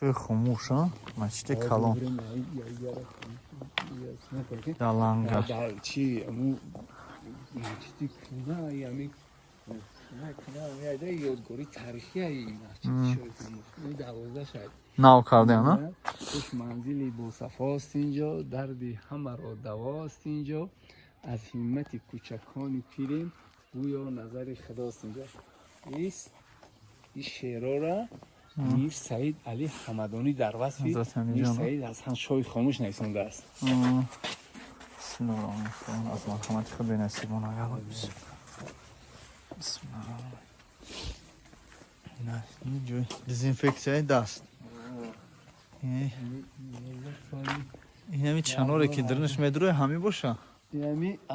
Хомӯш, масҷиди калон дар Лангар. Чи масҷиди куна, ами ёдгори тарихии масҷиди 12 шаҳр нав кардем. Хуш манзили босафост инҷо, дарди ҳамаро давост инҷо, аз ҳиммати кӯчакони пирем, гӯё назари худост инҷо. Ин шеърора Мир Саид Али Ҳамадонӣ дар васфи Мир Саид Ҳасан Шоҳи Хомӯш нависондааст. Аз марҳамати худ бенасибон. Ҷой дезинфексияи даст. Ин ҳами чаноре ки дарунаш медурои, ҳами боша.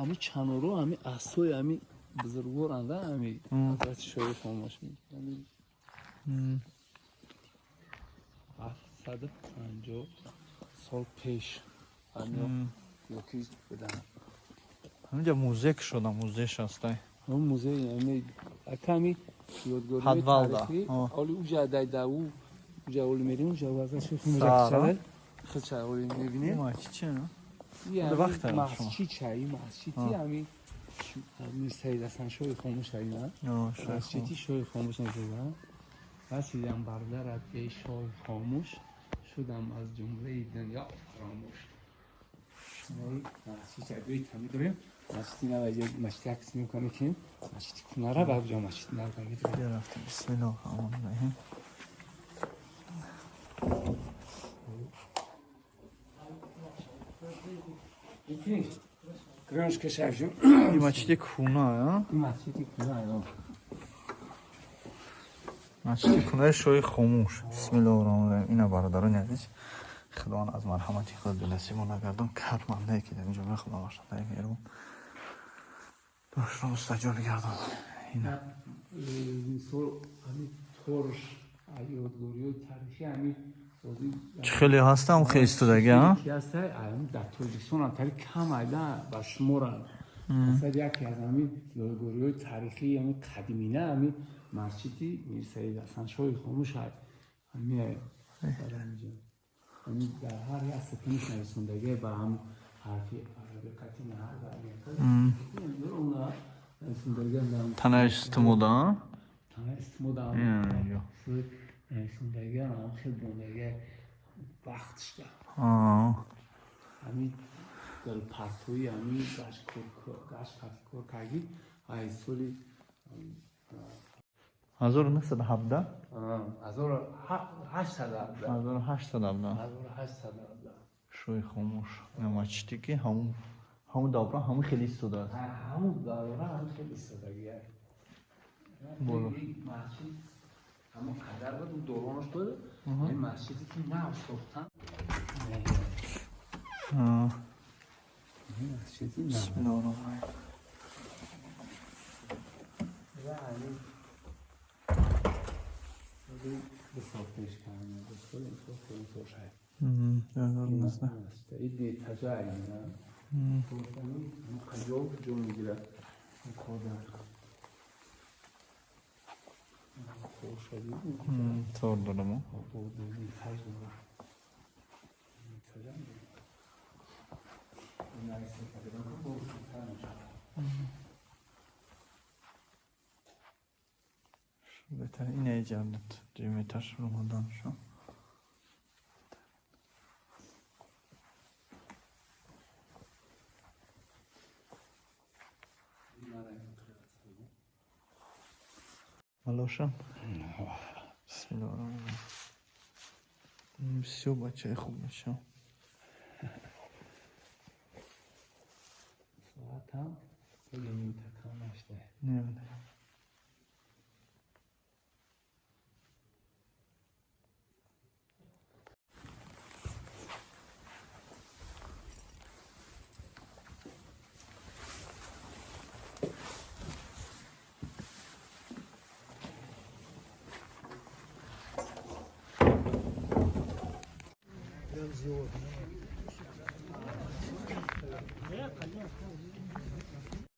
Ами чаноро, ами асои ами бузургворанда, ами ҳазрати Шоҳи Хомӯш, 750 сол пеш ёки буданд. Ҳаминҷа музей шуда, музей шастай. Музей аками ёдгории тарихӣ. Оли уҷа дай уҷа оли мерим, уҷа худша оли мебинем. Масҷид чаи масҷиди ами Мир Саид Ҳасан Шоҳи Хомӯш, ина масҷиди Шоҳи Хомӯш назада. Расидам бар дарат, эй Шоҳи Хомӯш, шудам аз ҷумлаи дунё фаромӯш. Масҷид дорем, масҷиди нав, масҷиди акс мекунем, ки масҷиди кунара ба ҷо масҷиди нав медорем. Бисмиллоҳ раҳмони раҳим. Ин масҷиди куна? Масҷиди куна. Масҷиди кунаи Шоҳи Хомӯш. Бисмиллоҳи раҳмони раҳим. Ина, бародарони азиз, Худованд аз марҳамати худ бенасибо нагардон. Кармандае ки дар инҷо мехудам, бошандаи меҳрубон дошро мустаҷоб бигардон. Ина. Мисол, ами торш ёдгориҳои тарихи ами. Чӣ хеле ҳастам, хеле истодаги. Дар Тоҷикистон тари кам айда ба шуморанд. Масалан, яке аз ами ёдгориҳои тарихии ами қадимина ами масҷиди Мирсаид Ҳасан Шоҳи Хомӯш ами. Дар ҳар як сутуниш нависондагӣ ба ҳам ҳарфи араби қати. Танаи истимода. Танаи истимода нависондагӣ, хел бондагӣ вақтшда ҳами партои ҳами гашт қати кор кардӣ ай соли 1917. 1817. 1817. 1817. Шоҳи Хомӯш, масҷиде ки ҳамун давра ҳамун хеле истодааст. Ҳамун давра ҳамун хеле истодагӣ. Масҷид ҳамон қадар буд, доронаш буд. Ин масҷиде ки нав сохтан. Масҷиди нав. Бисмиллоҳи раҳмони. 2 сол пеш кардем, 2 сол, имсол 3 сол шояд. 2019. Ин бетажа ина ҷо ҷо мегирад. Кодар Тор дорам. Таҷ дорад. Этажа. Беҳтар ин ҷаннат дуюметаш ромаданшо. Малошам. Бисмиллоҳи раҳмони раҳим. Бисёр бачаи хуб мешавам. Соатам 1 минута кам нашта. Не.